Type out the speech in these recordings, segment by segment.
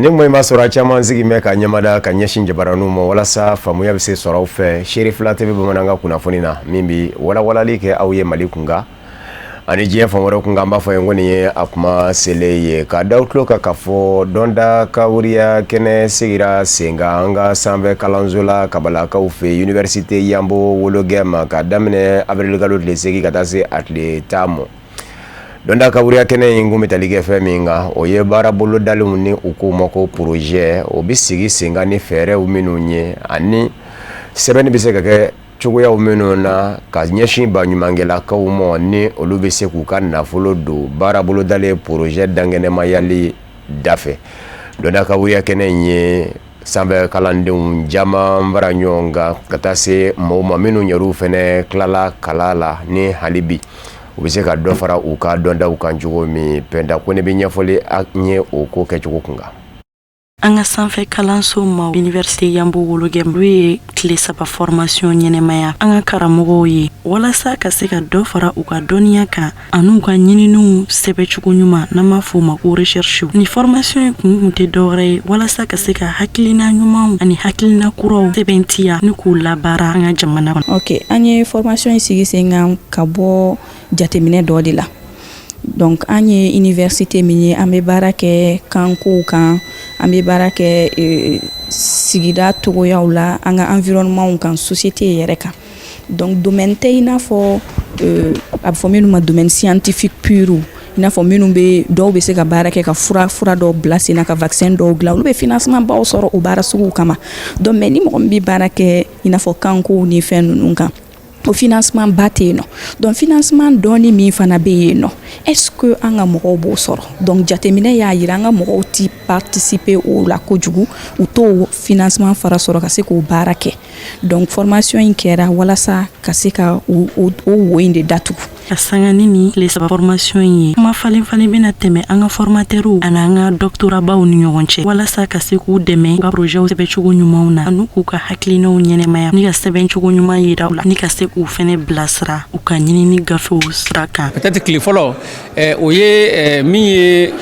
Ni kuma in b'a sɔrɔ a caman sigi bɛ ka ɲɛmada ka ɲɛsin jabaraninw ma walasa faamuya bɛ se sɔrɔ aw fɛ Seere Fila TV bamanankan kunnafoni na, min bɛ walawalali kɛ aw ye Mali kunkan ani diɲɛ fan wɛrɛ kunkan. An b'a fɔ ye ko nin ye a kuma selen ye ka da tulo kan k'a fɔ dɔnda kawuriya kɛnɛ sigira sen kan an ka sanfɛ kalanso la Kabalakaw fɛ, Université Yanbo Wologɛma, ka daminɛ avril kalo tile 8 ka taa se a tile 10 ma. Dɔnda kawuriya kɛnɛ in kun bɛ tali kɛ fɛn min kan, o ye baara bolodalenw ni u k'o ma ko projet, o bɛ sigi sen kan ni fɛɛrɛw minnu ye ani sɛbɛnni bɛ se ka kɛ cogoyaw minnu na ka ɲɛsin baɲumankɛlakaw ma, ni olu bɛ se k'u ka nafolo don baara bolodalen projet dankɛnɛmayali dafɛ. Dɔnda kawuriya kɛnɛ in ye sanfɛ kalandenw caman fara ɲɔgɔn kan ka taa se mɔgɔw ma minnu yɛrɛw fɛnɛ tilala kalan la, ni hali bi u bɛ se ka dɔ fara u ka dɔndaw kan cogo min. Pɛnda ko ne bɛ ɲɛfɔli ye o ko kɛcogo kun kan. An ka sanfɛ kalanso ma, Université Yanbo Wologɛ, olu ye tile 3 formation ɲɛnɛmaya an ka karamɔgɔw ye walasa ka se ka dɔ fara u ka dɔnniya kan an'u ka ɲininiw sɛbɛcogo ɲuman, n'an b'a fɔ o ma ko recherche. Ni formation in kun tɛ dɔwɛrɛ ye walasa ka se ka hakilina ɲumanw ani hakilina kuraw sɛbɛntiya ni k'u labaara an ka jamana kɔnɔ. Ok, an ye formation in sigi sen kan ka bɔ jateminɛ dɔ de la. Donc an ye université min ye, an bɛ baara kɛ kankow kan, an bɛ baara kɛ sigida togoyaw la, an ka environnement kan, société yɛrɛ kan. Donc domaine tɛ i n'a fɔ a bɛ fɔ minnu ma domaine scientifique pur, i n'a fɔ minnu bɛ, dɔw bɛ se ka baara kɛ ka fura dɔw bila sen na, ka vaccin dɔw dilan, olu bɛ financement baw sɔrɔ o baara suguw kama. Donc mais ni mɔgɔ min bɛ baara kɛ i n'a fɔ kankow ni fɛn ninnu kan, o financement ba tɛ yen nɔ. Donc financement dɔɔni min fana bɛ yen nɔ, est ce que an ka mɔgɔw b'o sɔrɔ? Donc jateminɛ y'a yira an ka mɔgɔw ti participer o la kojugu, u t'o financement fara sɔrɔ ka se k'o baara kɛ. Donc formation in kɛra walasa ka se ka o wo in de datugu. Ka sanga ni nin tile 3 formation in ye, kuma falen falen bɛna tɛmɛ an ka formateurw ani an ka doctoratbaw ni ɲɔgɔn cɛ walasa ka se k'u dɛmɛ u ka projetw sɛbɛncogo ɲumanw na ani k'u ka hakilinaw ɲɛnɛmaya ni ka sɛbɛncogo ɲuman yira u la, ni ka se k'u fɛnɛ bilasira u ka ɲinini gafew sira kan. Peut-être tile fɔlɔ, o ye min ye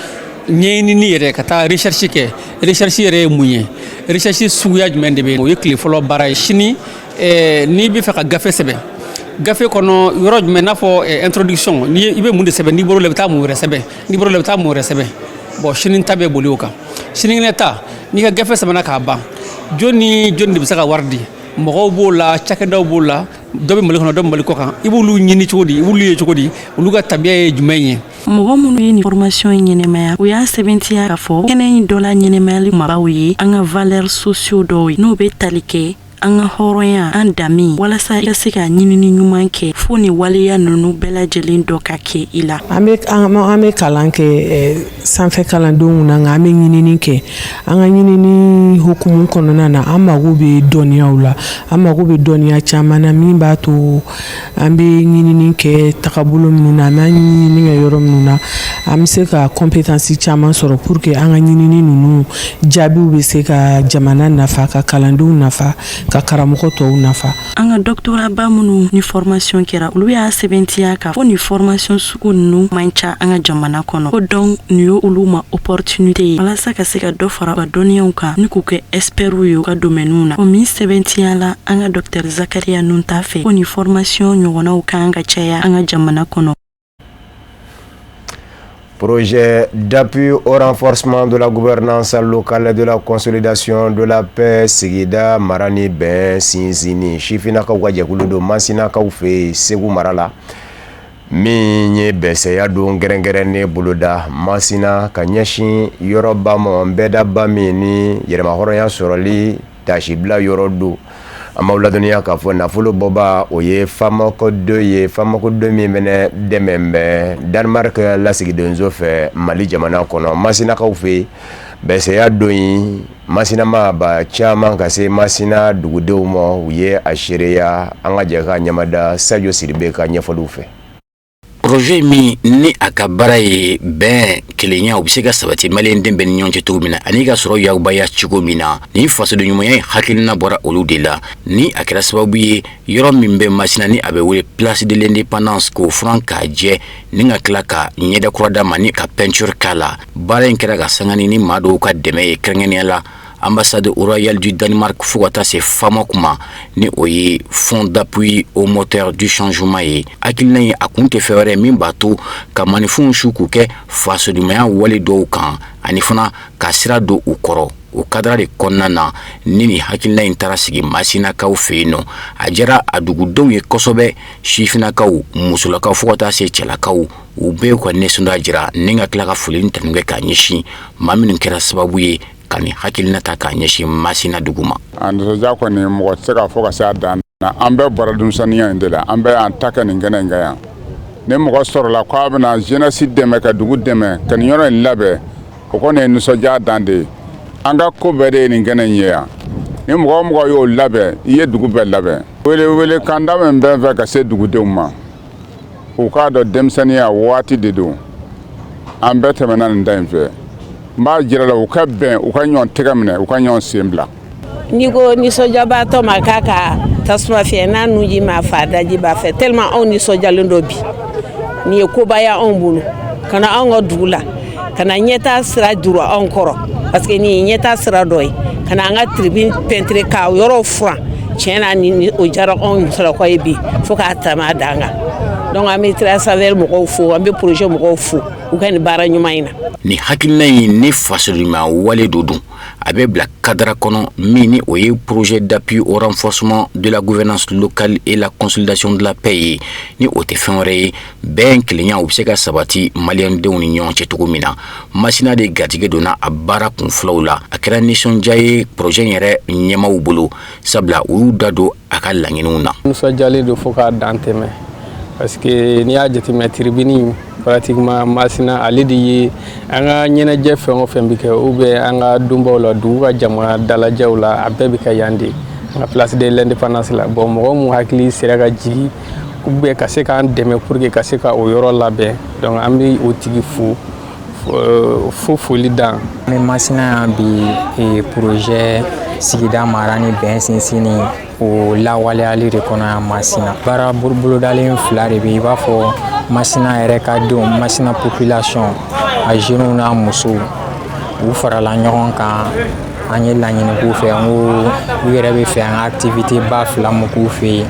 ɲɛɲinini yɛrɛ, ka taa recherche kɛ. Recherche yɛrɛ ye mun ye? Recherche suguya jumɛn de bɛ yen? O ye tile fɔlɔ baara ye. Sini, n'i bɛ fɛ ka gafe sɛbɛn, gafe kɔnɔ yɔrɔ jumɛn, n'a fɔ introduction, ni i bɛ mun de sɛbɛn? N'i bɔr'o la, i bɛ taa mun wɛrɛ sɛbɛn? N'i bɔr'o la, i bɛ taa mun wɛrɛ sɛbɛn? Bon, sini ta bɛ boli o kan. Sinikɛnɛ ta, n'i ka gafe sɛbɛnna k'a ban, jɔn ni jɔn de bɛ se ka wari di? Mɔgɔw b'o la, cakɛdaw b'o la, dɔ bɛ Mali kɔnɔ, dɔ bɛ Mali kɔ kan. I b'olu ɲini cogo di? I b'olu ye cogo di? Olu ka tabiya ye jumɛn ye? Mɔgɔ minnu ye nin formation in ɲɛnɛmaya, u y'a sɛbɛntiya k'a fɔ kɛnɛ in dɔ la ɲɛnɛmayali kumabaw ye an ka valeurs sociaux dɔw ye, n'o bɛ tali kɛ an ka hɔrɔnya, an danbe. Walasa i ka se ka ɲinini ɲuman kɛ, fo ni waleya ninnu bɛɛ lajɛlen dɔ ka kɛ i la. An bɛ kalan kɛ sanfɛ kalandenw na, nka an bɛ ɲinini kɛ. An ka ɲinini hukumu kɔnɔna na, an mago bɛ dɔnniyaw la, an mago bɛ dɔnniya caman na min b'a to an bɛ ɲinini kɛ tagabolo minnu na, an b'an ɲinini kɛ yɔrɔ minnu na, an bɛ se ka compétence caman sɔrɔ pour que an ka ɲinini ninnu jaabiw bɛ se ka jamana nafa, ka kalandenw nafa, ka karamɔgɔ tɔw nafa. An ka doctoratba minnu ni formation kɛra, olu y'a sɛbɛntiya k'a fɔ nin formation sugu ninnu man ca an ka jamana kɔnɔ, ko donc nin ye olu ma opportunité ye walasa ka se ka dɔ fara u ka dɔnniyaw kan ni k'u kɛ expertw ye u ka domaine na. O min sɛbɛntiya la an ka docteur Zakaria Nunta fɛ, ko nin formation ɲɔgɔnnaw kan ka caya an ka jamana kɔnɔ. Projet d'appui au renforcement de la gouvernance locale et de la consolidation de la paix, sigida mara ni bɛn sinsinni, sifinnakaw ka jɛkulu don Masinakaw fɛ yen Segu mara la, min ye bɛsɛya don kɛrɛnkɛrɛnnen boloda Masina ka ɲɛsin yɔrɔba ma, bɛɛdaba min ni yɛrɛmahɔrɔnya sɔrɔli tasibila yɔrɔ don. An b'aw ladɔnniya k'a fɔ nafolo bɔba, o ye FAMACO 2 ye, FAMACO 2 min fɛnɛ dɛmɛ bɛ Danemark lasigidenso fɛ Mali jamana kɔnɔ. Masinakaw fɛ yen, bɛsɛya don in, Masina ba caman ka se Masina dugudenw ma, u ye a seereya. An ka jɛ ka ɲamada Sadio Sidibe ka ɲɛfɔliw fɛ. Projet min ni a ka baara ye bɛn, kelenya, u bɛ se ka sabati maliyɛnden bɛɛ ni ɲɔgɔn cɛ cogo min na ani ka sɔrɔ yakubaya cogo min na, ni fasoden ɲumanya in hakilina bɔra olu de la. Ni a kɛra sababu ye, yɔrɔ min bɛ Masina ni a bɛ wele Place de l'Indépendance, k'o furan k'a jɛ ni ka tila ka ɲɛda kura d'a ma ni ka peinture k'a la. Baara in kɛra ka sanga ni maa dɔw ka dɛmɛ ye, kɛrɛnkɛrɛnnenya la ambassade royale du Danemark, fo ka taa se FAMOC ma, ni o ye Fonds d'appui au moteur du changement ye. Hakilina in, a kun tɛ fɛn wɛrɛ min b'a to ka maninfinw su k'u kɛ fasodenɲumanya wale dɔw kan ani fana ka sira don u kɔrɔ. O cadre de kɔnɔna na ni nin hakilina in taara sigi Masinakaw fɛ yen nɔ. A diyara a dugudenw ye kosɛbɛ, sifinnakaw, musolakaw, fo ka taa se cɛlakaw, u bɛɛ y'u ka nisɔndiya jira ni ka tila ka foli ni tanu kɛ k'a ɲɛsin maa minnu kɛra sababu ye ka nin hakilina ta k'a ɲɛsin Masina dugu ma. A nisɔndiya kɔni, mɔgɔ tɛ se k'a fɔ ka se a dan na. An bɛɛ bɔra denmisɛnninya in de la, an bɛɛ y'an ta kɛ nin kɛnɛ in kan yan. Ni mɔgɔ sɔrɔla k'a bɛna jeunesse dɛmɛ, ka dugu dɛmɛ ka nin yɔrɔ in labɛn, o kɔni ye nisɔndiya dan de ye. An ka ko bɛɛ de ye nin kɛnɛ in ye yan. Ni mɔgɔ o mɔgɔ y'o labɛn, i ye dugu bɛɛ labɛn. Wele wele kanda min bɛ n fɛ ka se dugudenw ma, u k'a dɔn denmisɛnninya waati de don, an bɛɛ tɛmɛna nin da in fɛ. N b'a jira la, u ka bɛn, u ka ɲɔgɔn tɛgɛ minɛ, u ka ɲɔgɔn sen bila. N'i ko nisɔndiyabaatɔ ma k'a ka tasuma fiyɛ, n'a nunji m'a fa, daji b'a fɛ. Tellement anw nisɔndiyalen don bi. Nin ye koba ye anw bolo, ka na anw ka dugu la, ka na ɲɛtaa sira juru anw kɔrɔ, parce que nin ye ɲɛtaa sira dɔ ye, ka na an ka tribune peinture, k'a yɔrɔ furan. Tiɲɛ na, nin o diyara anw musolakaw ye bi fo k'a tɛmɛ a dan kan. Donc an bɛ Trasavel mɔgɔw fo, an bɛ projet mɔgɔw fo u ka nin baara ɲuman in na. Nin hakilina in ni fasodenɲumanya wale dɔ don, a bɛ bila cadre kɔnɔ min ni o ye projet d'appui au renforcement de la gouvernance locale et la consolidation de la paix ye. Ni o tɛ fɛn wɛrɛ ye, bɛn, kelenya, u bɛ se ka sabati maliyɛndenw ni ɲɔgɔn cɛ cogo min na. Masina de garijɛgɛ donna a baara kun fɔlɔw la. A kɛra nisɔndiya ye projet in yɛrɛ ɲɛmaw bolo, sabula u y'u da don a ka laɲiniw na. Nisɔndiyalen don fo k'a dan tɛmɛ, parce que n'i y'a jateminɛ, tribune, pratiquement Masina ale de ye an ka ɲɛnajɛ fɛn o fɛn bɛ kɛ, ou bien an ka donbaw la, dugu ka jama dalajɛw la, a bɛɛ bɛ kɛ yan de, an ka Place de l'Indépendance la. Bon, mɔgɔ mun hakili sera ka jigin ou bien ka se k'an dɛmɛ pour que ka se ka o yɔrɔ labɛn, donc an bɛ o tigi fo fo foli dan. An bɛ Masina yan bi, projet sigida mara ni bɛn sinsinni, o lawaleyali de kɔnɔ yan Masina. Baara bolodalen fila de bɛ, i b'a fɔ Masina yɛrɛ ka denw, Masina population, a jeunes n'a musow, u farala ɲɔgɔn kan. An ye laɲini k'u fɛ, n ko u yɛrɛ bɛ fɛ an ka activité ba fila mun k'u fɛ yen,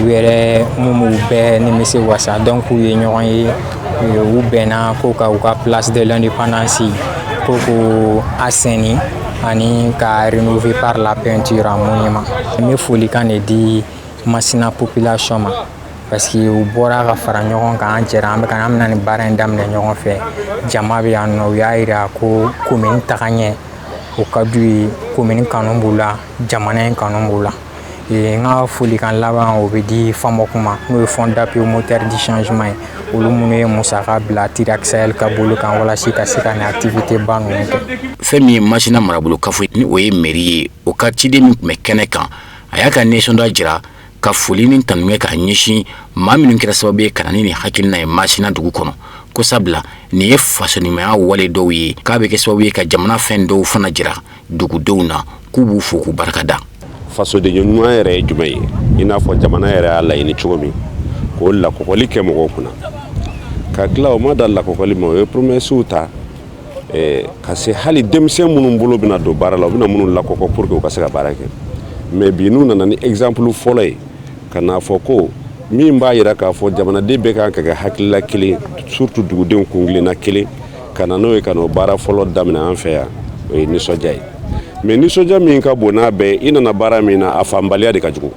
u yɛrɛ mun b'u bɛɛ nimisi wasa. Donc u ye ɲɔgɔn ye, u bɛnna ko ka u ka Place de l'Indépendance ko ko assainir ani ka rénover par la peinture en monument. N bɛ folikan de di Masina population ma, parce que u bɔra ka fara ɲɔgɔn kan, an jɛra, an bɛ ka an bɛna nin baara in daminɛ ɲɔgɔn fɛ. Jama bɛ yan nɔ, u y'a yira ko commune taga ɲɛ o ka d'u ye, commune kanu b'u la, jamana in kanu b'u la. N ka folikan laban, o bɛ di FAMOC ma, n'o ye Fonds d'appui au moteur du changement ye, olu minnu ye musaka bila Tirak Sahel ka bolo kan walasa ka se ka nin activité ba ninnu kɛ. Fɛn min ye Masina marabolo kafo, ni o ye mairie ye, o ka ciden min tun bɛ kɛnɛ kan, a y'a ka nisɔndiya jira ka foli ni tanu kɛ k'a ɲɛsin maa minnu kɛra sababu ye ka na ni nin hakilina ye Masina dugu kɔnɔ, ko sabula nin ye fasoɲumanya wale dɔw ye, k'a bɛ kɛ sababu ye ka jamana fɛn dɔw fana jira dugudenw na, k'u b'u fo k'u barika da. Fasoden ɲuman yɛrɛ ye jumɛn ye? I n'a fɔ jamana yɛrɛ y'a laɲini cogo min k'o lakɔkɔli kɛ mɔgɔw kunna, ka tila o ma da lakɔkɔli ma, o ye promessew ta ka se hali denmisɛn minnu bolo bɛna don baara la, u bɛna minnu lakɔkɔ pour que u ka se ka baara kɛ. Mais bi, n'u nana ni exemple fɔlɔ ye ka n'a fɔ ko min b'a yira k'a fɔ jamanaden bɛɛ kan ka kɛ hakilila kelen, surtout dugudenw kunkilenna kelen, ka na n'o ye, ka n'o baara fɔlɔ daminɛ an fɛ yan, o ye nisɔndiya ye. Mais nisɔndiya min ka bon n'a bɛɛ, i nana baara min na, a faamubaliya de ka jugu.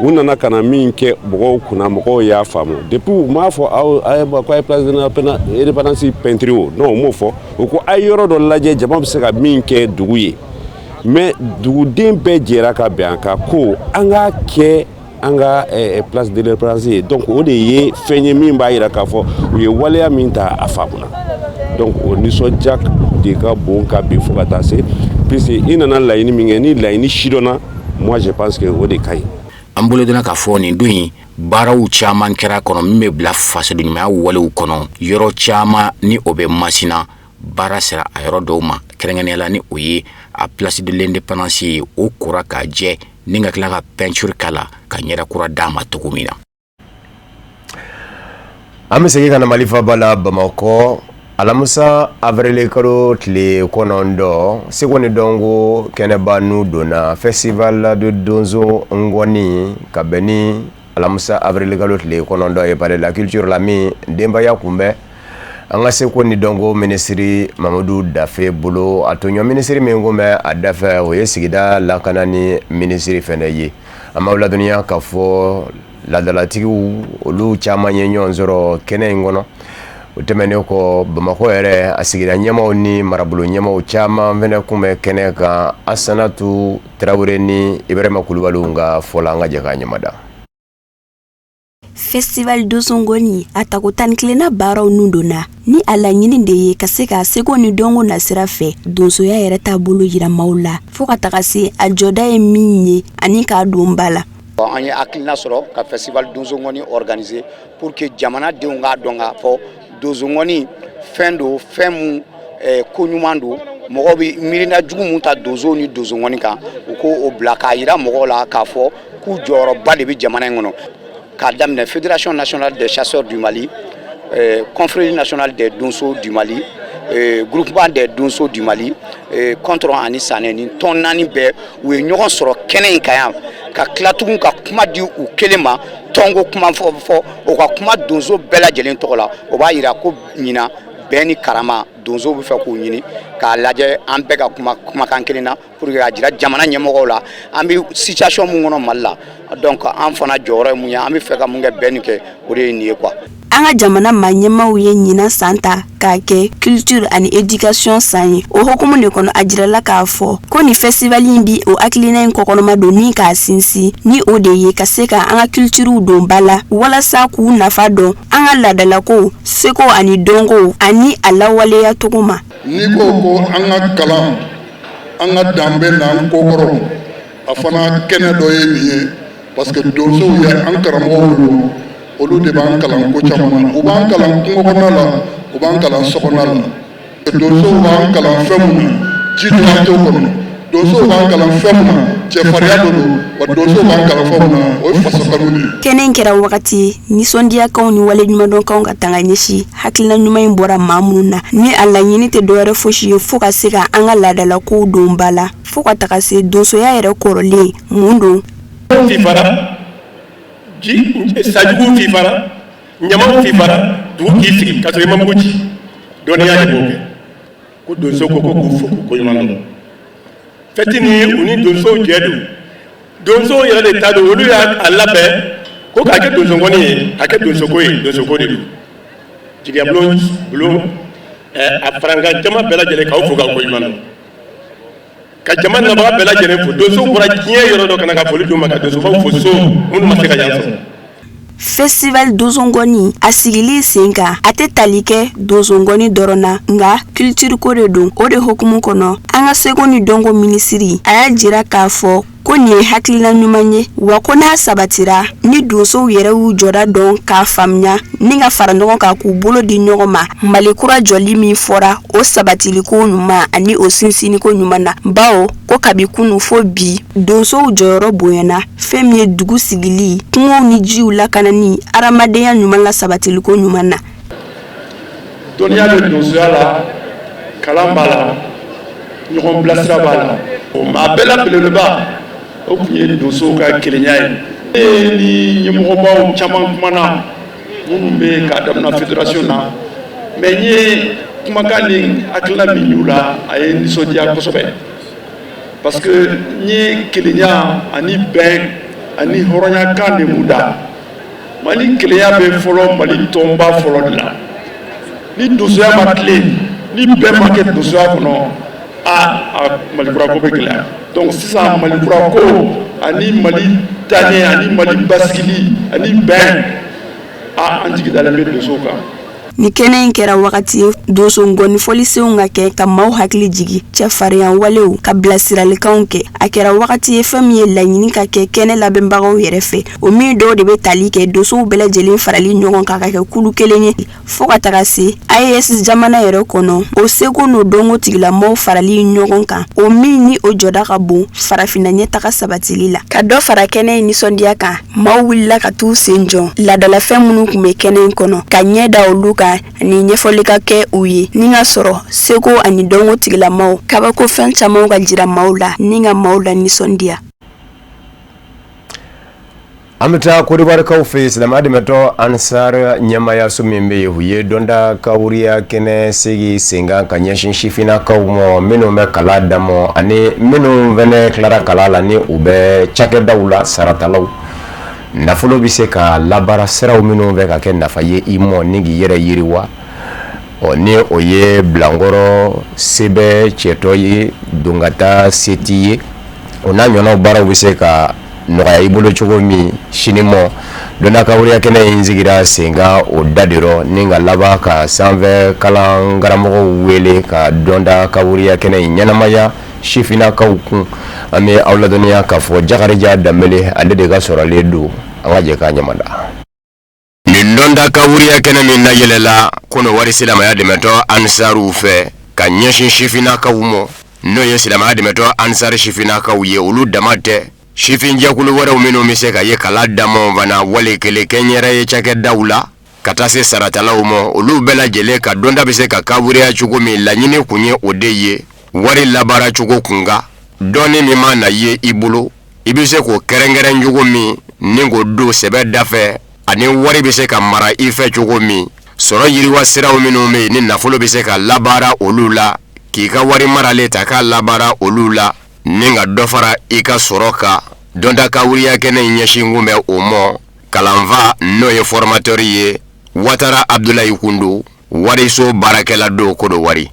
U nana ka na min kɛ mɔgɔw kunna, mɔgɔw y'a faamu. Depuis u m'a fɔ aw a ye ko a ye Place de l'Indépendance peinture o, non, u m'o fɔ. U ko a ye yɔrɔ dɔ lajɛ, jama bɛ se ka min kɛ dugu ye. Mais duguden bɛɛ jɛra ka bɛn a kan ko an k'a kɛ an ka Place de l'Indépendance ye. Donc o de ye fɛn ye min b'a yira k'a fɔ u ye waleya min ta, a faamuna. Donc o nisɔndiya de ka bon ka bin fo ka taa se, puisque i nana laɲini min kɛ, ni laɲini sidɔnna, moi je pense que o de ka ɲi. An bolodonna k'a fɔ nin don in baaraw caman kɛra kɔnɔ min bɛ bila fasodenɲumanya walew kɔnɔ yɔrɔ caman ni o bɛ Masina. Baara sera a yɔrɔ dɔw ma, kɛrɛnkɛrɛnnenya la ni o ye a place de l'indépendance ye, o kora k'a jɛ ni ka tila ka peinture k'a la ka ɲɛda kura d'a ma cogo min na. An bɛ segin ka na Mali faaba la, Bamakɔ. Alamisa avril kalo tile 9, seko ni dɔnko kɛnɛba n'u donna, festival de Donso Ngɔni, ka bɛn ni alamisa avril kalo tile 9 ye, palais de la culture la, min denbaya kunbɛn an ka seko ni dɔnko minisiri Mamadu Dafe bolo. A tɔɲɔ minisiri min kun bɛ a dafɛ, o ye sigida lakana ni minisiri fɛnɛ ye. An b'aw ladɔnniya k'a fɔ laadalatigiw, olu caman ye ɲɔgɔn sɔrɔ kɛnɛ in kɔnɔ. O tɛmɛnen kɔ, Bamakɔ yɛrɛ a sigida ɲɛmaw ni marabolo ɲɛmaw caman fɛnɛ kun bɛ kɛnɛ kan. Asanatu Tarawele ni Ibrahima Kulubaliw ka fɔ la, an ka jɛ k'a ɲɛmada. Festival Donso Ngɔni a tako 11nan baaraw nun donna ni a laɲini de ye ka se ka seko ni dɔnko nasira fɛ donsoya yɛrɛ taabolo yira maaw la, fɔɔ ka taga se a jɔda ye min ye ani k'a don ba la. An ye hakilina sɔrɔ ka festival Donso Ngɔni organiser pour que jamanadenw k'a dɔn k'a fɔ Donso Ngɔni fɛn don, fɛn mun ko ɲuman don. Mɔgɔw bɛ miirina jugu mun ta donsow ni donso ngɔni kan, u k'o o bila, k'a yira mɔgɔw la k'a fɔ k'u jɔyɔrɔba de bɛ jamana in kɔnɔ, k'a daminɛ Fédération nationale des chasseurs du Mali, Confrérie nationale des donso du Mali, Groupement des donso du Mali, Kɔntɔrɔn ani Sanɛ. Ni tɔn naani bɛɛ u ye ɲɔgɔn sɔrɔ kɛnɛ in kan yan, ka tila tugun ka kuma di u kelen ma, tɔnko kuma fɔ fɔ, o ka kuma donso bɛɛ lajɛlen tɔgɔ la. O b'a yira ko ɲinan, bɛn ni karama, donsow bɛ fɛ k'u ɲini k'a lajɛ, an bɛɛ ka kuma kumakan kelen na pour que k'a jira jamana ɲɛmɔgɔw la an bɛ situation mun kɔnɔ Mali la. Donc an fana jɔyɔrɔ ye mun ye, an bɛ fɛ ka mun kɛ, bɛn nin kɛ, o de ye nin ye quoi. An ka jamana maa ɲɛmaw ye ɲinan san ta k'a kɛ culture ani éducation san ye. O hukumu de kɔnɔ, a jirala k'a fɔ ko nin festival in bi o hakilina in kɔkɔrɔma don ni k'a sinsin, ni o de ye ka se ka an ka culturew don ba la walasa k'u nafa dɔn an ka laadalakow, seko ani dɔnkow ani a lawaleya cogo ma. N'i ko ko an ka kalan an ka danbe n'an kokɔrɔ, a fana kɛnɛ dɔ ye nin ye, parce que donsow ye an karamɔgɔw don. Olu de b'an kalan ko caman na. U b'an kalan kungo kɔnɔna la, u b'an kalan sokɔnɔna la. Donsow b'an kalan fɛn mun na, ji dɔrɔn t'o kɔnɔ. Donsow b'an kalan fɛn mun na, cɛfarinya dɔ don wa. Donsow b'an kalan fɛn mun na, o ye faso kanu de ye. Kɛnɛ in kɛra wagati ye nisɔndiyakaw ni waleɲumandɔnkanw ka tanga ɲɛsin hakilina ɲuman in bɔra maa minnu na, ni a laɲini tɛ dɔwɛrɛ fosi ye fo ka se ka an ka laadalakow don ba la, fo ka taga se donsoya yɛrɛ kɔrɔlen mun don. Fifara ji, sajugu fifara, ɲamaw fifara, dugu k'i sigi ka sɔrɔ i ma mugu ci. Dɔnniya de b'o kɛ. Ko donso ko ko k'u fo k'u koɲuman dɔn. Fɛti ni u ni donsow jɛ don, donsow yɛrɛ de ta don. Olu y'a labɛn ko k'a kɛ donsongɔni ye, k'a kɛ donsoko ye, donsoko de don. Jigiya bulon bulon a farankan jama bɛɛ lajɛlen k'aw fo k'aw koɲuman dɔn, ka jama nabaga bɛɛ lajɛlen fo. Donsow bɔra diɲɛ yɔrɔ dɔ ka na ka foli d'u ma, ka donsobaw fo so minnu ma se ka yan sɔrɔ. Festival Donso-Ngɔni a sigili sen kan, a tɛ tali kɛ donsongɔni dɔrɔn na, nka culture ko de don. O de hukumu kɔnɔ, an ka seko ni dɔnko minisiri a y'a jira k'a fɔ ko nin ye hakilina ɲuman ye wa, ko n'a sabatira ni donsow yɛrɛ y'u jɔda dɔn k'a faamuya ni ka fara ɲɔgɔn kan k'u bolo di ɲɔgɔn ma, Mali kura jɔli min fɔra, o sabatiliko ɲuman ani o sinsinniko ɲuman na, bawo ko kabi kunu fo bi, donsow jɔyɔrɔ bonyana fɛn min ye dugu sigili, kungow ni jiw lakanani, adamadenya ɲuman la sabatiliko ɲuman na. Dɔnniya bɛ donsoya la, kalan b'a la, ɲɔgɔn bilasira b'a la. O maa bɛɛ la belebeleba, o tun ye donsow ka kelenya ye. Ne ni ɲɛmɔgɔbaw caman kumana minnu bɛ k'a daminɛ fédération na, mais n ye kumakan ni hakilina min y'u la, a ye nisɔndiya kosɛbɛ, parce que n ye kelenya ani bɛn ani hɔrɔnya kan de m'u da. Mali kelenya bɛ fɔlɔ Mali tɔnba fɔlɔ de la. Ni donsoya ma tilen, ni bɛn ma kɛ donsoya kɔnɔ, a Malikura ko bɛ gɛlɛya. Donc sisan, Malikura ko ani Mali taaɲɛ ani Mali basigili ani bɛn, a an jigi dalen bɛ donsow kan. Ni kɛnɛ in kɛra wagati ye donso ngɔni fɔlisenw ka kɛ ka maaw hakili jigi cɛfarinya walew ka bilasiralikanw kɛ. A kɛra wagati ye fɛn min ye laɲini ka kɛ kɛnɛ labɛnbagaw yɛrɛ fɛ, o min dɔw de bɛ tali kɛ donsow bɛɛ lajɛlen farali ɲɔgɔn kan ka kɛ kulu kelen ye, fo ka taga se AES jamana yɛrɛ kɔnɔ, o seko n'o dɔnko tigilamɔgɔw farali ɲɔgɔn kan, o min ni o jɔda ka bon farafinna ɲɛtaga sabatili la. Ka dɔ fara kɛnɛ in nisɔndiya kan, maaw wulila ka t'u sen jɔ laadalafɛn minnu tun bɛ kɛnɛ in kɔnɔ, ka ɲɛ da olu kan ni ɲɛfɔli ka kɛ u ye, ni ka sɔrɔ seko ani dɔnko tigilamɔgɔw kabakofɛn caman ka jira maaw la ni ka maaw la nisɔndiya. An bɛ taa Kodiwarikaw fɛ yen. Silamɛya dɛmɛtɔn Ansar ɲɛmaayaso min bɛ yen, u ye dɔnta kawuriya kɛnɛ sigi sen kan ka ɲɛsin sifinnakaw ma minnu bɛ kalan damɔ ani minnu fana tilara kalan la ni u bɛ cakɛdaw la saratalaw. Nafolo bɛ se ka labaara siraw minnu fɛ ka kɛ nafa ye i mɔ ni k'i yɛrɛ yiriwa. Ɔ ni o ye bilankɔrɔ sɛbɛn cɛtɔ ye, don ka taa se t'i ye, o n'a ɲɔgɔnnaw baaraw bɛ se ka nɔgɔya i bolo cogo min sini mɔ. Dɔnta kawuriya kɛnɛ in sigira sen kan o da de rɔ, ni ka laban ka sanfɛ kalan karamɔgɔw wele ka dɔnta kawuriya kɛnɛ in ɲɛnamaya sifinnakaw kun. An bɛ aw ladɔnniya k'a fɔ Jakarija Danbele, ale de ka sɔrɔlen don. An ka jɛ k'a ɲamada. Nin dɔnta kawuriya kɛnɛ min layɛlɛla Kɔnɔwari silamɛya dɛmɛtɔn Ansaruw fɛ ka ɲɛsin sifinnakaw ma, n'o ye silamɛya dɛmɛtɔn Ansar sifinnakaw ye, olu dama tɛ, sifinjɛkulu wɛrɛw minnu bɛ se ka ye kalan damɔ fana wali kelen kɛnyɛrɛye cakɛdaw la ka taa se saratalaw ma, olu bɛɛ lajɛlen ka dɔnta bɛ se ka kawuriya cogo min, laɲini kun ye o de ye wari labaara cogo kunkan. Dɔnni min mana ye i bolo, i bɛ se k'o kɛrɛnkɛrɛn cogo min ni k'o don sɛbɛ dafɛ, ani wari bɛ se ka mara i fɛ cogo min, sɔrɔ yiriwa siraw minnu bɛ yen ni nafolo bɛ se ka labaara olu la, k'i ka wari maralen ta k'a labaara olu la ni ka dɔ fara i ka sɔrɔ kan. Dɔnta kawuriya kɛnɛ in ɲɛsin kun bɛ o mɔ. Kalanfa n'o ye formateur ye, Watara Abdulayi Kundo, wariso baarakɛla don Kodowari.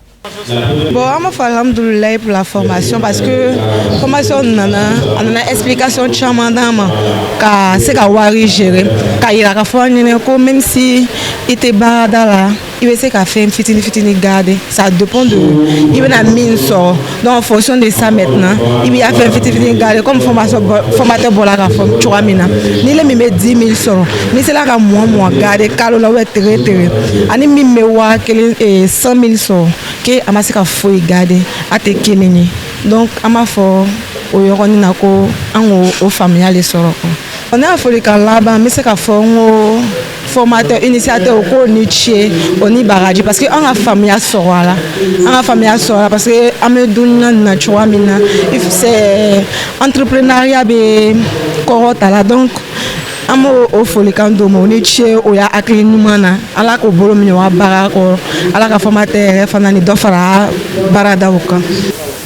Bon, an b'a fɔ alhamdulilayi pour la formation, parce que formation nana, a nana explication caman d'an ma ka se ka wari gérer, ka yira ka fɔ an ɲɛna ko même si i tɛ baarada la, i bɛ se ka fɛn fitini fitini garder. Ça dépend de i bɛna min sɔrɔ. Donc en fonction de ça maintenant, i b'i ka fɛn fitini fitini garder, comme formation formateur bɔra k'a fɔ cogoya min na. Ni le min bɛ 10 000 sɔrɔ, n'i sera ka mugan mugan garder kalo la ou bien tere tere, ani min bɛ 1000, 100 000 sɔrɔ ke a ma se ka foyi garder, a tɛ kelen ye. Donc an b'a fɔ o yɔrɔnin na ko an k'o o faamuya de sɔrɔ. Ne y'a folikan laban, n bɛ se ka fɔ n ko formateur initiateur k'o ni ce, o ni baraji, parce que an ka faamuya sɔrɔ a la, an ka faamuya sɔrɔ a la, parce que an bɛ dunuya nin na cogoya min na, c'est entrepreneuriat bɛ kɔrɔ ta la. Donc an b'o o folikan d'o ma, o ni ce, o y'a hakili ɲuman na. Ala k'o bolo minɛ o ka baara kɔrɔ, Ala ka formateur yɛrɛ fana ni dɔ fara baaradaw kan.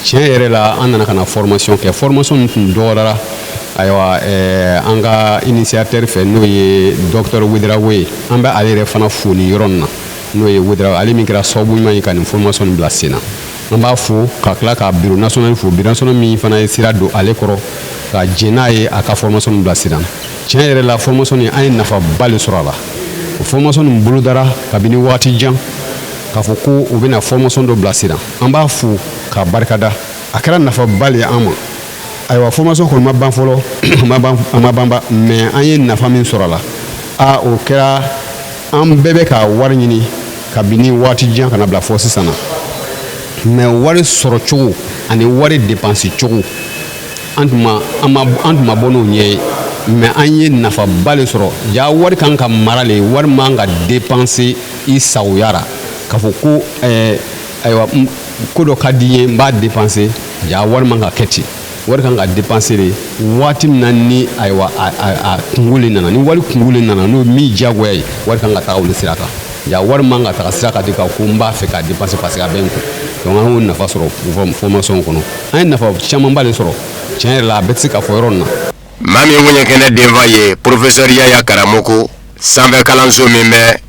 Tiɲɛ yɛrɛ la, an nana ka na formation kɛ. Formation min tun dɔgɔdara, ayiwa, an ka initiateur fɛ, n'o ye docteur Ouédraogo ye, an bɛ ale yɛrɛ fana fo nin yɔrɔ nin na, n'o ye Ouédraogo, ale min kɛra sababu ɲuman ye ka nin formation nin bila sen na. An b'a fo ka tila ka bureau national fo, bureau national min fana ye sira don ale kɔrɔ ka jɛn n'a ye a ka formation nin bila sen na. Tiɲɛ yɛrɛ la, formation nin, an ye nafaba de sɔrɔ a la. O formation nin bolodara kabini wagati jan k'a fɔ ko u bɛna formation dɔ bila sen na. An b'a fo k'a barikada, a kɛra nafaba le ye an ma. Ayiwa, formation kɔni ma ban fɔlɔ, a ma ban ba, mais an ye nafa min sɔrɔ a la, a o kɛra an bɛɛ bɛ ka wari ɲini kabini waati jan ka na bila fɔ sisan na, mais wari sɔrɔ cogo ani wari dépense cogo, an tun ma an ma an tun ma bɔ n'o ɲɛ ye. Mais an ye nafaba de sɔrɔ. Ja wari kan ka mara le, wari man ka dépenser i sagoya ra, k'a fɔ ko ayiwa, ko dɔ ka di n ye, n b'a dépenser. Ja wari man ka kɛ ten. Wari kan ka dépenser de waati min na ni, ayiwa, a kungo le nana. Ni wari kungo le nana, n'o min diyagoya ye, wari kan ka taga olu sira kan. Ja wari man ka taga sira kan ten ka ko n b'a fɛ k'a dépenser parce que a bɛ n kun. Donc an y'o nafa sɔrɔ formation kɔnɔ, an ye nafa camanba de sɔrɔ. Tiɲɛ yɛrɛ la, a bɛɛ tɛ se ka fɔ yɔrɔ nin na. Maa min kun ye kɛnɛ denfa ye, professeur Yaya Karamoko, sanfɛ kalanso min bɛ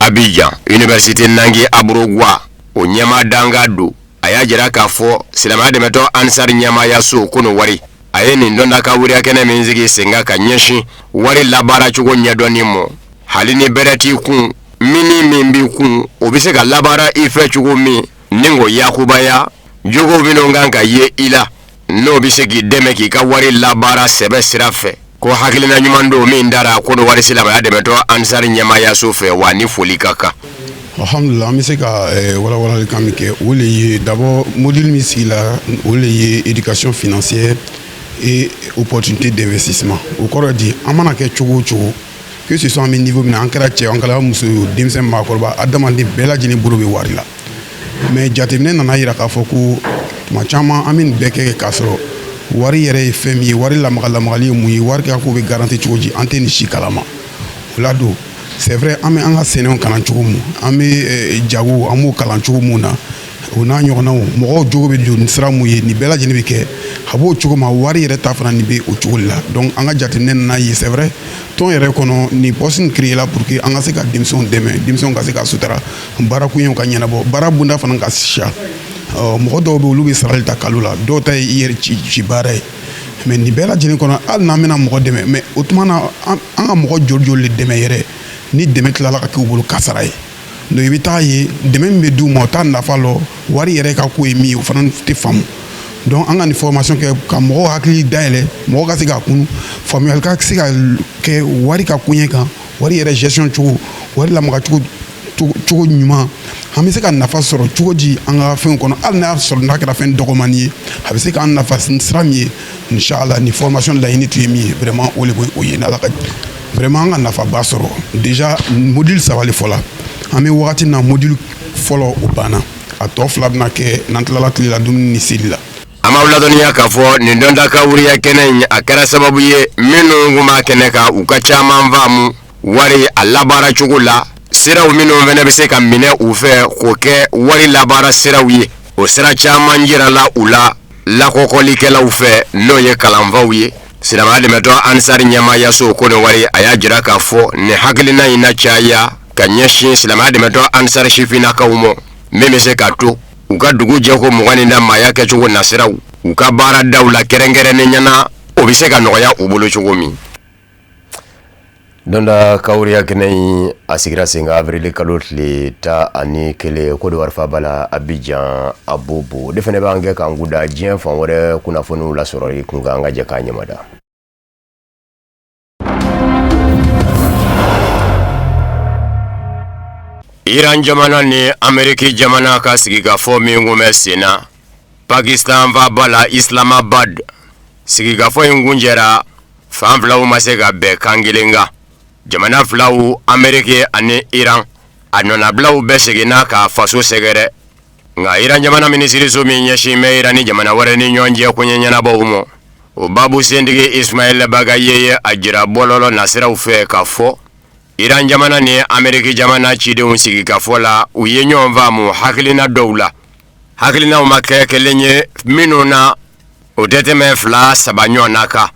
Abidjan, université Nangui Abrogoua, o ɲɛmaa danga don, a y'a jira k'a fɔ silamɛya dɛmɛtɔn Ansar ɲɛmaayaso Kɔnɔwari, a ye nin dɔnta kawuriya kɛnɛ min sigi sen kan ka ɲɛsin wari labaara cogo ɲɛdɔnni ma, hali ni bɛrɛ t'i kun. mini min b'i kun o bɛ se ka labaara i fɛ cogo min ni k'o yakubaya jogo minnu kan ka ye i la n'o bɛ se k'i dɛmɛ k'i ka wari labaara sɛbɛ sira fɛ ko hakilina ɲuman don min dara Kodowari silamɛya dɛmɛtɔn Ansar ɲɛmaayaso fɛ wa ni foli ka kan. Alhamdulila, an bɛ se ka walawalalikan min kɛ, o le ye d'abord module min sigila, o le ye éducation financière et opportunité d'investissement. O kɔrɔ di, an mana kɛ cogo o cogo, que ce soit an bɛ niveau min na, an kɛra cɛ, an kɛra muso ye, denmisɛn, maakɔrɔba, adamaden bɛɛ lajɛlen bolo bɛ wari la. Mais jateminɛ nana yira k'a fɔ ko tuma caman an bɛ nin bɛɛ kɛ k'a sɔrɔ wari yɛrɛ ye fɛn min ye, wari lamaga lamagali ye mun ye, wari ka ko bɛ garanti cogo di, an tɛ nin si kalama. O la don, c'est vrai, an bɛ an ka sɛnɛw kalan cogo mun, an bɛ jago, an b'o kalan cogo mun na, o n'a ɲɔgɔnnaw, mɔgɔw jogo bɛ don ni sira mun ye, nin bɛɛ lajɛlen bɛ kɛ a b'o cogo ma. Wari yɛrɛ ta fana, nin bɛ o cogo de la. Donc an ka jateminɛ nana ye, c'est vrai, tɔn yɛrɛ kɔnɔ, nin poste in créé la pour que an ka se ka denmisɛnw dɛmɛ, denmisɛnw ka se ka sutura, baara koɲɛw ka ɲɛnabɔ, baara bonda fana ka siya. Mɔgɔ dɔw bɛ, olu bɛ sarali ta kalo la, dɔw ta ye i yɛrɛ ci ci baara ye. Mais nin bɛɛ lajɛlen kɔnɔ, hali n'an bɛna mɔgɔ dɛmɛ, mais o tuma na an ka mɔgɔ joli joli de dɛmɛ yɛrɛ ni dɛmɛ tilala ka k'u bolo kasara ye? Donc i bɛ taa ye, dɛmɛ min bɛ d'u ma, o t'a nafa lɔ, wari yɛrɛ ka ko ye min ye, o fana tɛ faamu. Donc an ka nin formation kɛ ka mɔgɔw hakili dayɛlɛ, mɔgɔ ka se ka kun faamuyali ka se ka kɛ wari ka koɲɛ kan, wari yɛrɛ gestion cogo, wari lamaga cogo cogo ɲuman, an bɛ se ka nafa sɔrɔ cogo di an ka fɛnw kɔnɔ. Hali n'a y'a sɔrɔ n'a kɛra fɛn dɔgɔmani ye, a bɛ se k'an nafa sira min ye, inshallah, nin formation laɲini tun ye min ye, vraiment, o de bɛ o ye. N'Ala ka, vraiment, an ka nafaba sɔrɔ. Déjà module saba de fɔla, an bɛ wagati min na, module fɔlɔ o banna, a tɔ fila bɛna kɛ n'an tilala tilela dumuni ni seli la. An b'aw ladɔnniya k'a fɔ nin dɔnta ka wuriya kɛnɛ in, a kɛra sababu ye minnu kun b'a kɛnɛ kan, u ka caman faamu wari a labaara cogo la, siraw minnu fana bɛ se ka minɛ u fɛ k'o kɛ wari labaara siraw ye. O sira caman jirala u la lakɔkɔlikɛlaw fɛ, n'o ye kalanfaw ye. Silamɛya dɛmɛtɔn Ansari ɲɛmaayaso Kodowari, a y'a jira k'a fɔ nin hakilina in na caya ka ɲɛsin silamɛya dɛmɛtɔn Ansari sifinnakaw ma, min bɛ se ka to u ka dugu jɛko 20 na maaya kɛcogo nasiraw u ka baaradaw la kɛrɛnkɛrɛnnenya na, o bɛ se ka nɔgɔya u bolo cogo min. Dɔnda kawuriya kɛnɛ in, a sigira sen kan avril kalo tile 11 Kodowari faaba la, Abidjan Abobo. De fana b'an kɛ k'an kuda diɲɛ fan wɛrɛ kunnafoniw lasɔrɔli kun kan. An ka jɛ k'a ɲɛmada. Iran jamana ni Ameriki jamana ka sigikafɔ min kun bɛ sen na Pakistan faaba la Islamabad, sigikafɔ in kuncɛra, fan filaw ma se ka bɛn kan kelen kan. Jamana filaw, Ameriki ani Iran, a nɔnabilaw bɛɛ seginna k'a faso sɛgɛrɛ. Nka Iran jamana minisiriso min ɲɛsin bɛ Iran ni jamana wɛrɛ ni ɲɔgɔn cɛ koɲɛ ɲɛnabɔw ma, o baabu sentigi Ismail Bagaye ye a jira bɔlɔlɔ nasiraw fɛ k'a fɔ Iran jamana ni Ameriki jamana cidenw sigikafɔ la, u ye ɲɔgɔn faamu hakilina dɔw la. Hakilinaw ma kɛ kelen ye minnu na, o tɛ tɛmɛ fila saba ɲɔgɔn na kan.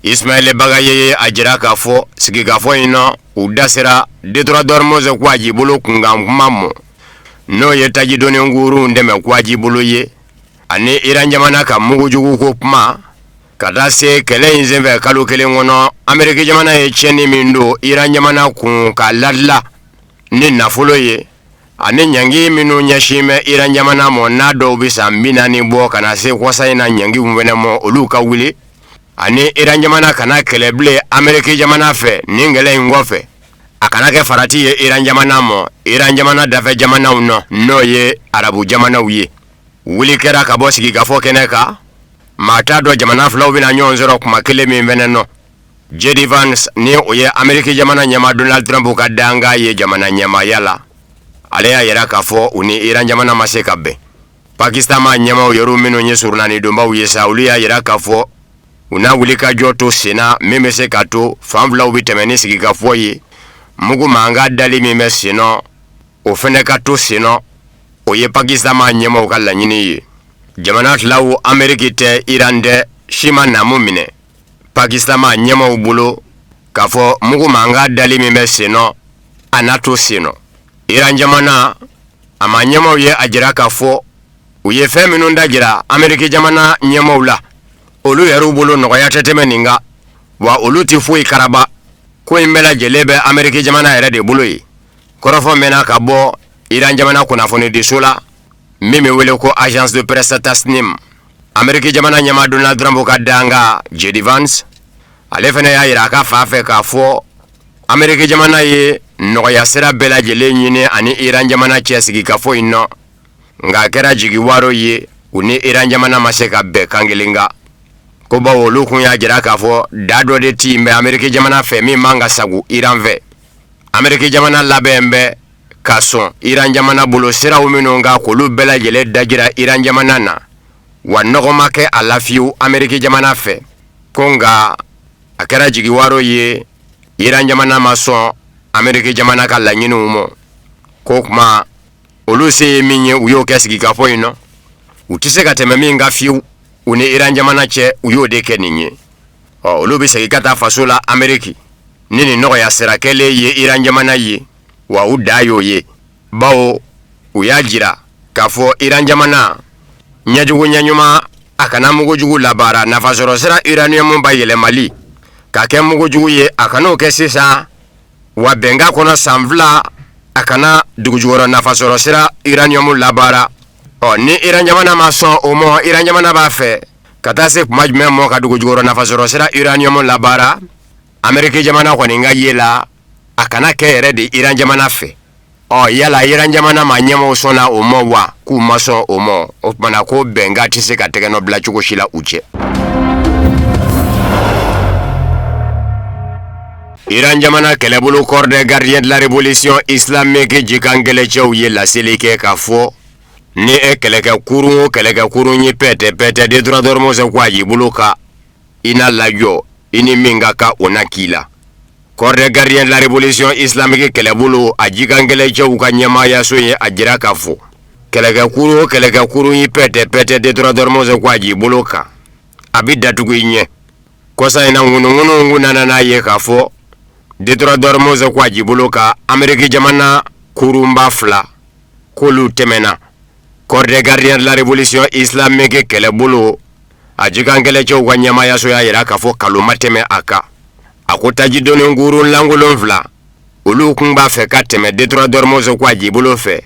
Ismail Bagaye ye a jira k'a fɔ sigikafɔ in na, u da sera détroit d'Ormuz kwajibolo kunkan kuma ma, n'o ye tajidoni kurun dɛmɛ kwajibolo ye, ani Iran jamana ka mugujugu ko kuma, ka taa se kɛlɛ in senfɛ kalo kelen kɔnɔ, Ameriki jamana ye tiɲɛni min don Iran jamana kun ka ladila ni nafolo ye, ani ɲangi minnu ɲɛsin bɛ Iran jamana ma, n'a dɔw bɛ san 40 bɔ, ka na se kɔsa in na ɲangiw fɛnɛ ma, olu ka wuli, ani Iran jamana kana kɛlɛ bilen Ameriki jamana fɛ nin kɛlɛ in kɔfɛ, a kana kɛ farati ye Iran jamana ma Iran jamana dafɛ jamanaw nɔ, n'o ye arabu jamanaw ye. Wuli kɛra ka bɔ sigikafɔ kɛnɛ kan. Maa t'a dɔn jamana filaw bɛna ɲɔgɔn sɔrɔ kuma kelen min fɛnɛ nɔ. J.D. Vance, ni o ye Ameriki jamana ɲɛmaa Donald Trump ka dankan ye jamana ɲɛmaaya la, ale y'a yira k'a fɔ u ni Iran jamana ma se ka bɛn. Pakistan maa ɲɛmaaw yɛrɛ minnu ye surunani donbaw ye sa, olu y'a yira k'a fɔ u na wuli ka jɔ to senna min bɛ se ka to fan filaw bɛ tɛmɛ ni sigikafɔ ye. Mugu mankan dali min bɛ sen nɔ, o fɛnɛ ka to sen nɔ, o ye Pakistan maa ɲɛmaaw ka laɲini ye. Jamana filaw, Ameriki tɛ, Iran tɛ, si ma naamu minɛ Pakistan maa ɲɛmaaw bolo k'a fɔ mugu mankan dali min bɛ sen nɔ, a na to sen nɔ. Iran jamana a maa ɲɛmaaw ye a jira k'a fɔ u ye fɛn minnu da jira Ameriki jamana ɲɛmaaw la, olu yɛrɛw bolo nɔgɔya tɛ tɛmɛ nin kan, wa olu tɛ foyi karaba. Ko in bɛɛ lajɛlen bɛ Ameriki jamana yɛrɛ de bolo ye. Kɔrɔfɔ mɛnna ka bɔ Iran jamana kunnafonidiso la min bɛ wele ko agence de presse Tasnim. Ameriki jamana ɲɛmaa Donald Trump ka dankan JD Vance, ale fana y'a jira a ka fan fɛ k'a fɔ Ameriki jamana ye nɔgɔya sira bɛɛ lajɛlen ɲini ani Iran jamana cɛ sigikafɔ in nɔ, nka a kɛra jigiwaro ye, u ni Iran jamana ma se ka bɛn kan kelen kan, ko bawo olu kun y'a jira k'a fɔ da dɔ de tin bɛ Ameriki jamana fɛ min man ka sago Iran fɛ. Ameriki jamana labɛn bɛ ka sɔn Iran jamana bolo siraw minnu kan, k'olu bɛɛ lajɛlen dajira Iran jamana na, wa nɔgɔ ma kɛ a la fiyewu Ameriki jamana fɛ. Ko nka a kɛra jigiwaro ye, Iran jamana ma sɔn Ameriki jamana ka laɲiniw ma. Ko kuma olu se ye min ye, u y'o kɛ sigikafɔ in nɔ, u tɛ se ka tɛmɛ min kan fiyewu u ni Iran jamana cɛ, u y'o de kɛ nin ye. Ɔ, olu bɛ segin ka taa faso la Ameriki ni nin nɔgɔya sira kɛlen ye Iran jamana ye, wa u da y'o ye, bawo u y'a jira k'a fɔ Iran jamana ɲɛjugu ɲɛɲuman a kana mugujugu labaara, nafasɔrɔ sira uranium bayɛlɛmali ka kɛ mugujugu ye, a kan'o kɛ sisan, wa bɛnkan kɔnɔ san 2 a kana dugujukɔrɔ nafasɔrɔ sira uranium labaara. Ɔ, ni Iran jamana ma sɔn o ma, Iran jamana b'a fɛ ka taa se kuma jumɛn mɔ ka dugujukɔrɔ nafasɔrɔ sira uranium labaara? Ameriki jamana kɔni ka ye la, a kana kɛ yɛrɛ de Iran jamana fɛ. Ɔ, yala Iran jamana maa ɲɛmaaw sɔnna o ma wa k'u ma sɔn o ma? O tuma na ko bɛnkan tɛ se ka tɛgɛnɔ bila cogo si la u cɛ. Iran jamana kɛlɛbolo Corps des gardiens de la révolution islamique jikan kɛlɛcɛw ye laseli kɛ k'a fɔ ni e kɛlɛkɛ kurun o kɛlɛkɛ kurun ye pɛtɛ pɛtɛ détroit d'Ormuz ko a y'i bolo kan, i na lajɔ, i ni min ka kan o na k'i la. Corps des gardiens de la révolution islamique kɛlɛbolo a jikan kɛlɛcɛw ka ɲɛmaayaso ye a jira k'a fɔ kɛlɛkɛ kurun o kɛlɛkɛ kurun ye pɛtɛ pɛtɛ détroit d'Ormuz ko a y'i bolo kan, a bɛ datugu i ɲɛ. Kɔsa in na, ŋunuŋunu kun nana n'a ye k'a fɔ détroit d'Ormuz ko a jibolo kan, Ameriki jamana kurunba fila k'olu tɛmɛna. Corps des gardiens de la révolution islamique kɛlɛbolo a jikan kɛlɛcɛw ka ɲɛmaayaso y'a jira k'a fɔ kalo ma tɛmɛ a kan, a ko tajidoni kurun lankolon fila, olu kun b'a fɛ ka tɛmɛ détroit d'Ormuz ko a jibolo fɛ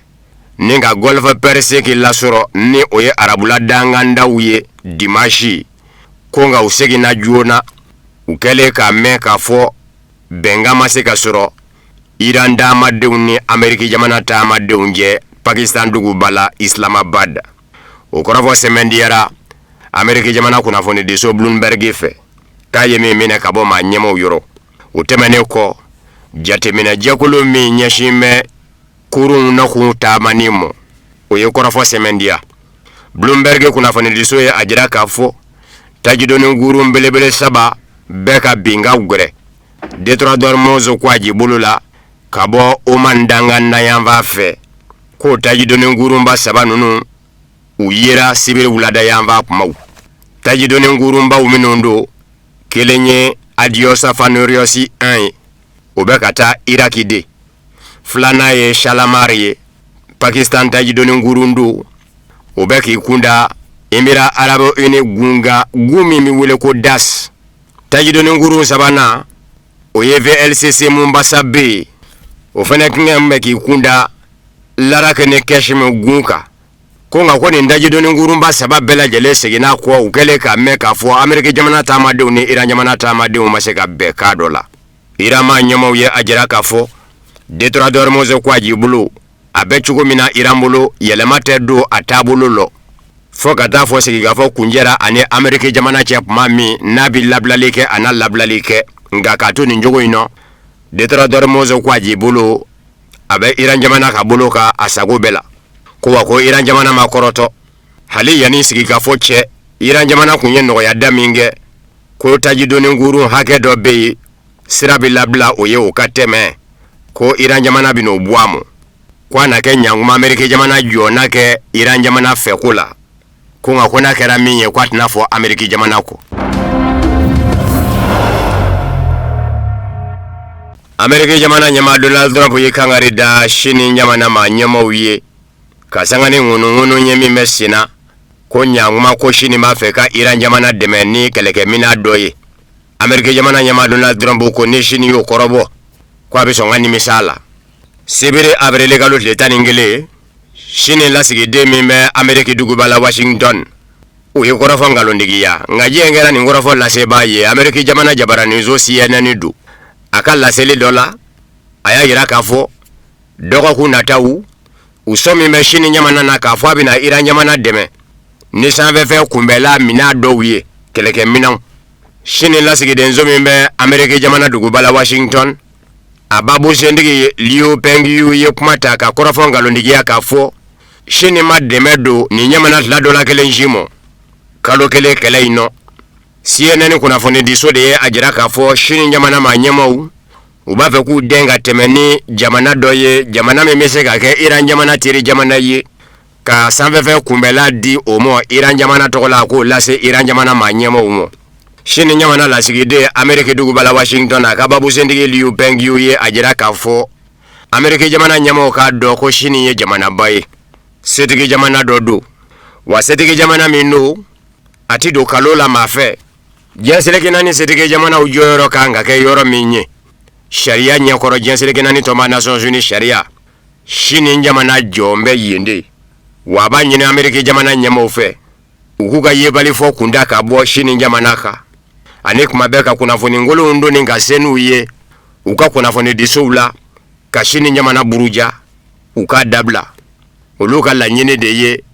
ni ka golfe Persique lasɔrɔ, ni o ye arabula dangandaw ye dimanche, ko nka u seginna joona, u kɛlen k'a mɛn k'a fɔ bɛnkan ma se ka sɔrɔ Iran taamadenw ni Ameriki jamana taamadenw cɛ Pakistan duguba la Islamabad. O kɔrɔfɔ sɛmɛntiyara Ameriki jamana kunnafonidiso Bloomberg fɛ k'a ye min minɛ ka bɔ maa ɲɛmaaw yɔrɔ. O tɛmɛnen kɔ, jateminɛjɛkulu min ɲɛsin bɛ kurunw nɔkun taamani ma, o ye kɔrɔfɔ sɛmɛntiya. Bloomberg kunnafonidiso ye a jira k'a fɔ tajidoni kurun belebele saba bɛɛ ka bin ka gwɛrɛ détroit d'Ormuz ko a jibolo la ka bɔ Oman dankan nayanfan fɛ, k'o tajidoni kurunba saba ninnu u yera sibiri wulada yanfan kumaw. Tajidoni kurunbaw minnu don, kelen ye Agios Fanourios 1 ye, o bɛ ka taa Iraki de, filanan ye Shalamar ye, Pakistan tajidoni kurun don, o bɛ k'i kunda Émirats arabes unis gun kan, gun min bɛ wele ko Das. Tajidoni kurun sabanan, o ye VLCC Mombasa Bay ye, o fana tun bɛ k'i kunda Larak ni Qeshm gun kan. Ko nka ko nin tajidoni kurunba saba bɛɛ lajɛlen seginna kɔ, u kɛlen k'a mɛn k'a fɔ Ameriki jamana taamadenw ni Iran jamana taamadenw ma se ka bɛn kan dɔ la. Iran maa ɲɛmaaw ye a jira k'a fɔ détroit d'Ormuz ko a jibolo a bɛ cogo min na Iran bolo, yɛlɛma tɛ don a taabolo lɔ fo ka taa fɔ sigikafɔ kuncɛra ani Ameriki jamana cɛ tuma min n'a bɛ labilali kɛ, a na labilali kɛ. Nka k'a to nin cogo in nɔ, détroit d'Ormuz ko a jibolo a bɛ Iran jamana ka bolo kan a sago bɛɛ la. Ko wa ko Iran jamana ma kɔrɔtɔ hali yanni sigikafɔ cɛ, Iran jamana kun ye nɔgɔyada min kɛ ko tajidoni kurun hakɛ dɔ bɛ yen, sira bɛ labila o ye o ka tɛmɛ, ko Iran jamana bɛ n'o bɔ a ma, ko a na kɛ ɲankuma Ameriki jamana jɔ n'a kɛ Iran jamana fɛ ko la, ko nka ko n'a kɛra min ye, ko a tɛna fɔ Ameriki jamana kɔ. Ameriki jamana ɲɛmaa Donald Trump ye kangari da Sini jamana maa ɲɛmaaw ye ka sanga ni ŋunuŋunu ye min bɛ senna ko ɲankuma ko Sini b'a fɛ ka Iran jamana dɛmɛ ni kɛlɛkɛminɛn dɔ ye. Ameriki jamana ɲɛmaa Donald Trump ko ni Sini y'o kɔrɔbɔ, ko a bɛ sɔn ka nimisa a la. Sibiri avril kalo tile 11, Sini lasigiden min bɛ Ameriki duguba la Washington, o ye kɔrɔfɔ nkalontigiya. Nka jɔn kɛra nin kɔrɔfɔ lasebaa ye? Ameriki jamana jabaraninso CNN don. A ka laseli dɔ la, a y'a jira k'a fɔ dɔgɔkun nataw, u sɔmi bɛ Sini jamana na k'a fɔ a bɛna Iran jamana dɛmɛ ni sanfɛfɛn kunbɛla minɛn dɔw ye, kɛlɛkɛminɛnw. Sini lasigidenso min bɛ Ameriki jamana duguba la Washington, a babusentigi Liu Pengyu ye kuma ta ka kɔrɔfɔ nkalontigiya k'a fɔ Sini ma dɛmɛ don nin jamana fila dɔ la kelen si ma kalo kelen kɛlɛ in nɔ. CNN kunnafonidiso de ye a jira k'a fɔ Sini jamana maa ɲɛmaaw u b'a fɛ k'u dɛn ka tɛmɛ ni jamana dɔ ye, jamana min bɛ se ka kɛ Iran jamana teri jamana ye, ka sanfɛfɛn kunbɛla di o ma Iran jamana tɔgɔ la, k'o lase Iran jamana maa ɲɛmaaw ma. Sini jamana lasigiden Ameriki duguba la Washington, a ka babusentigi Liu Pengyu ye a jira k'a fɔ Ameriki jamana ɲɛmaaw k'a dɔn ko Sini ye jamanaba ye, setigi jamana dɔ don, wa setigi jamana min don, a tɛ don kalo la maa fɛ. Diɲɛ seleke naani setigi jamanaw jɔyɔrɔ kan ka kɛ yɔrɔ min ye sariya ɲɛkɔrɔ, diɲɛ seleke naani tɔnba Nations Unies sariya, Sini jamana jɔn bɛ yen de. Wa a b'a ɲini Ameriki jamana ɲɛmaaw fɛ u k'u ka yebali fɔ kunda ka bɔ Sini jamana kan, ani kuma bɛɛ ka kunnafoni kolonw donni ka se n'u ye u ka kunnafonidisow la ka Sini jamana buruja, u k'a dabila. Olu ka laɲini de ye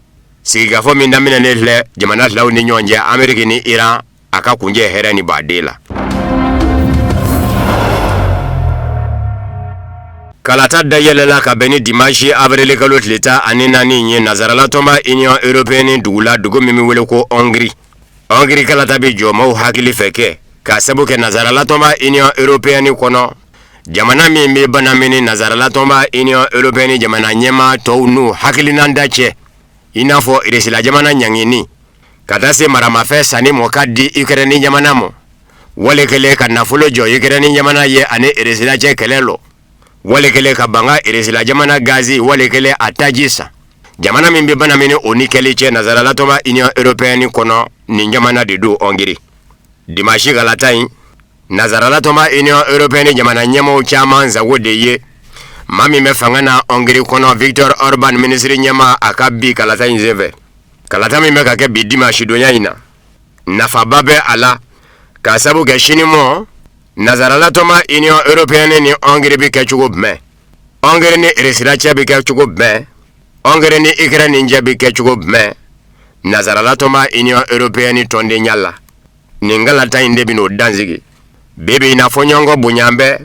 sigikafɔ min daminɛnen filɛ jamana filaw ni ɲɔgɔn cɛ, Ameriki ni Iran, a ka kuncɛ hɛrɛ ni baden la. Kalata dayɛlɛla ka bɛn ni dimanche avril kalo tile 14 ye Nansarala tɔnba Union européenne dugu la, dugu min bɛ wele ko Hongrie. Hongrie kalata bɛ jɔ maaw hakili fɛ kɛ k'a sabu kɛ Nansarala tɔnba Union européenne kɔnɔ, jamana min bɛ banamini Nansarala tɔnba Union européenne jamana ɲɛmaa tɔw n'u hakilinanda cɛ, i n'a fɔ Irisila jamana ɲangini ka taa se maramafɛn sanni mɔ ka di Ukraine jamana ma, wale kelen ka nafolo jɔ Ukraine jamana ye ani Irisila cɛ kɛlɛ lɔ, wale kelen ka ban ka Irisila jamana gazi, wale kelen a taji san. Jamana min bɛ banamini o ni kɛli cɛ Nansarala tɔnba Union européenne kɔnɔ, nin jamana de don, Hongrie. Dimanche kalata in, Nansarala tɔnba Union européenne jamana ɲɛmaaw caman sago de ye maa min bɛ fanga na Hongrie kɔnɔ, Victor Orban, minisiri ɲɛmaa, a ka bi kalata in senfɛ. Kalata min bɛ ka kɛ bi dimanche donya in na, nafaba bɛ a la k'a sabu kɛ sini mɔ Nansarala tɔnba Union européenne ni Hongrie bɛ kɛ cogo jumɛn, Hongrie ni Irisila cɛ bɛ kɛ cogo jumɛn, Hongrie ni Ukraine cɛ bɛ kɛ cogo jumɛn Nansarala tɔnba Union européenne tɔndenya la. Nin kalata in de bɛn'o dansigi. Bi bi in na, fɔɲɔgɔnkɔ bonya bɛ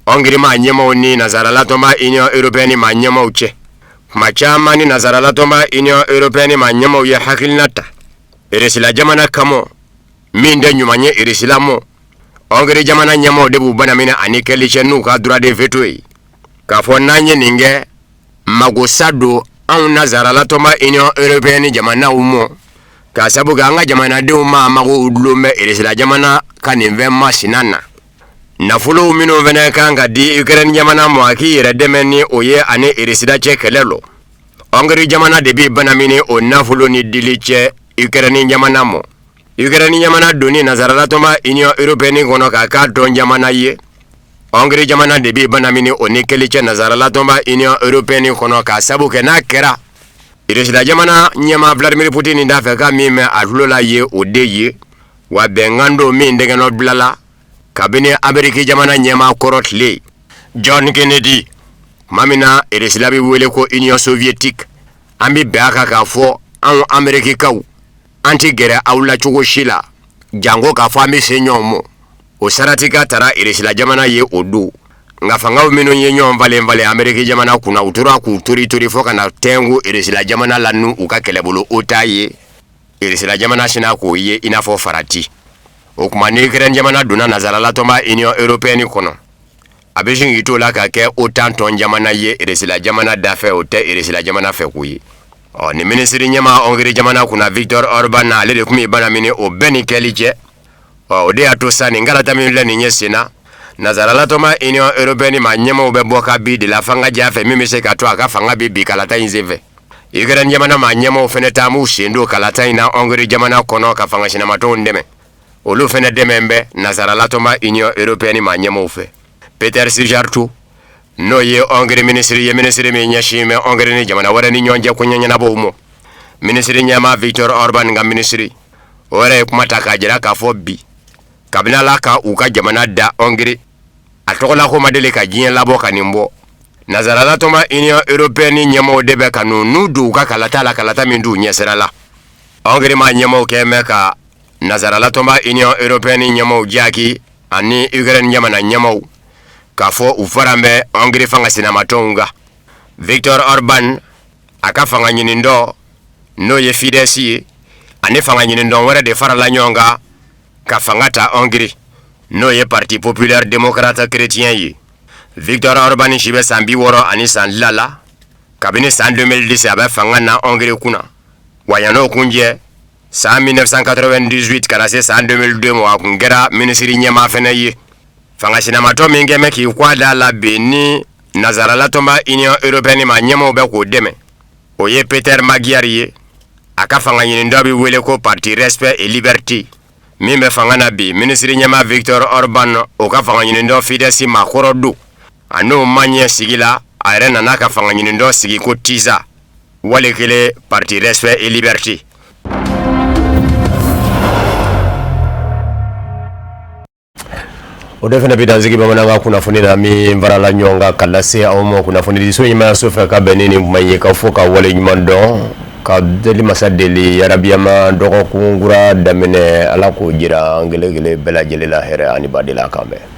Hongrie maa ɲɛmaaw ni Nansarala tɔnba Union européenne maa ɲɛmaaw cɛ. Kuma caman ni Nansarala tɔnba Union européenne maa ɲɛmaaw ye hakilina ta Irisila jamana kama min tɛ ɲuman ye Irisila mɔ, Hongrie jamana ɲɛmaaw de b'u banamini ani kɛli cɛ n'u ka droit de veto ye, k'a fɔ n'an ye nin kɛ, magosa don anw Nansarala tɔnba Union européenne jamanaw mɔ, k'a sabu kɛ an ka jamanadenw ma mago dulon bɛ Irisila jamana ka nin fɛn masina na. Nafolow minnu fana kan ka di Ukraine jamana ma a k'i yɛrɛ dɛmɛ ni o ye ani Irisila cɛ kɛlɛ lɔ, Hongrie jamana de bɛ banamini o nafolo ni dili cɛ Ukraine jamana ma. Ukraine jamana donni Nansarala tɔnba Union européenne kɔnɔ k'a k'a tɔn jamana ye, Hongrie jamana de bɛ banamini o ni kɛli cɛ Nansarala tɔnba Union européenne kɔnɔ, k'a sabu kɛ n'a kɛra Irisila jamana ɲɛmaa Vladimir Poutine t'a fɛ ka min mɛn a tulo la ye o de ye. Wa bɛnkan don min tɛgɛnɔ bilala kabini Ameriki jamana ɲɛmaa kɔrɔ tile John Kennedy, tuma min na Irisila bɛ wele ko Union soviétique. An bɛ bɛn a kan k'a fɔ anw Amerikikaw, an tɛ gɛrɛ aw la cogo si la, janko k'a fɔ an bɛ se ɲɔgɔn ma. O sarati ka tara Irisila jamana ye o don. Nka fangaw minnu ye ɲɔgɔn falen falen Ameriki jamana kunna, u tora k'u tori tori fo ka na tɛnku Irisila jamana la n'u u ka kɛlɛbolo OTAN ye. Irisila jamana sina k'o ye i n'a fɔ farati. O tuma ni Ukraine jamana donna Nansarala tɔnba Union européenne kɔnɔ, a bɛ sin k'i t'o la ka kɛ OTAN tɔn jamana ye Irisila jamana dafɛ, o tɛ Irisila jamana fɛ ko ye. Ɔ nin minisiri ɲɛmaa Hongrie jamana kunna Victor Orban na, ale de tun bɛ banamini o bɛɛ ni kɛli cɛ. Ɔ o de y'a to sa nin kalata min filɛ nin ye sen na, Nansarala tɔnba Union européenne maa ɲɛmaaw bɛ bɔ ka bi de la fanga ja fɛ min bɛ se ka to a ka fanga bɛ bi kalata in senfɛ. Ukraine jamana maa ɲɛmaaw fana taa m'u sen don kalata in na Hongrie jamana kɔnɔ ka fanga sinamatɔnw dɛmɛ. Olu fana dɛmɛ bɛ Nansarala tɔnba Union européenne maa ɲɛmaaw fɛ. Peter Szijjarto, N'o ye Hongrie minisiri ye, minisiri min ɲɛsin bɛ Hongrie ni jamana wɛrɛ ni ɲɔgɔn cɛ koɲɛ ɲɛnabɔw ma. Minisiri ɲɛmaa Victor Orban ka minisiri, o yɛrɛ ye kuma ta k'a jira k'a fɔ bi, kabini Ala ka u ka jamana da Hongrie, a tɔgɔla ko ma deli ka diɲɛ labɔ ka nin bɔ. Nansarala tɔnba Union européenne ɲɛmɔgɔw de bɛ ka n'u don u ka kalata la, kalata min t'u ɲɛsira la. Hongrie maa ɲɛmɔgɔw kɛlen bɛ ka nansarala tɔnba Union européenne ɲɛmɔgɔw jaki ani Ukraine jamana ɲɛmɔgɔw k'a fɔ u faran bɛ Hongrie fanga sinamatɔnw kan. Victor Orban a ka fanga ɲinitɔn, n'o ye Fidesz ye, ani fanga ɲinitɔn wɛrɛ de farala ɲɔgɔn kan ka fanga ta Hongrie, n'o ye Parti populaire démocrate chrétien ye. Victor Orban si bɛ san 60 ni san tila la. Kabini san 2010 a bɛ fanga na Hongrie kunna. Wa yan'o kun jɛ, san 1998 ka na se san 2002 ma, a kun kɛra minisiri ɲɛmaa fɛnɛ ye. Fanga sinamatɔ min kɛmɛ k'i kɔ da la bi ni nansarala tɔnba Union européenne maa ɲɛmaaw bɛ k'o dɛmɛ, o ye Peter Magyar ye. A ka fanga ɲinitɔn bɛ wele ko Parti respect et liberté. Min bɛ fanga na bi, minisiri ɲɛmaa Victor Orban, o ka fanga ɲinitɔn Fidesz maakɔrɔ don. A n'o ma ɲɛ sigi la, a yɛrɛ nana ka fanga ɲinitɔn sigi ko Tisza, wali kelen Parti respect et liberté. O de fana bɛ dansigi bamanankan kunnafoni na min farala ɲɔgɔn kan ka lase aw ma kunnafonidiso ɲɛmaayaso fɛ ka bɛn ni nin kuma ye, ka fɔ ka wale ɲuman dɔn, ka deli masa deli yarabiyama dɔgɔkun kura daminɛ, Ala k'o jira an kelen kelen bɛɛ lajɛlen la hɛrɛ ani badenya. Kan bɛn.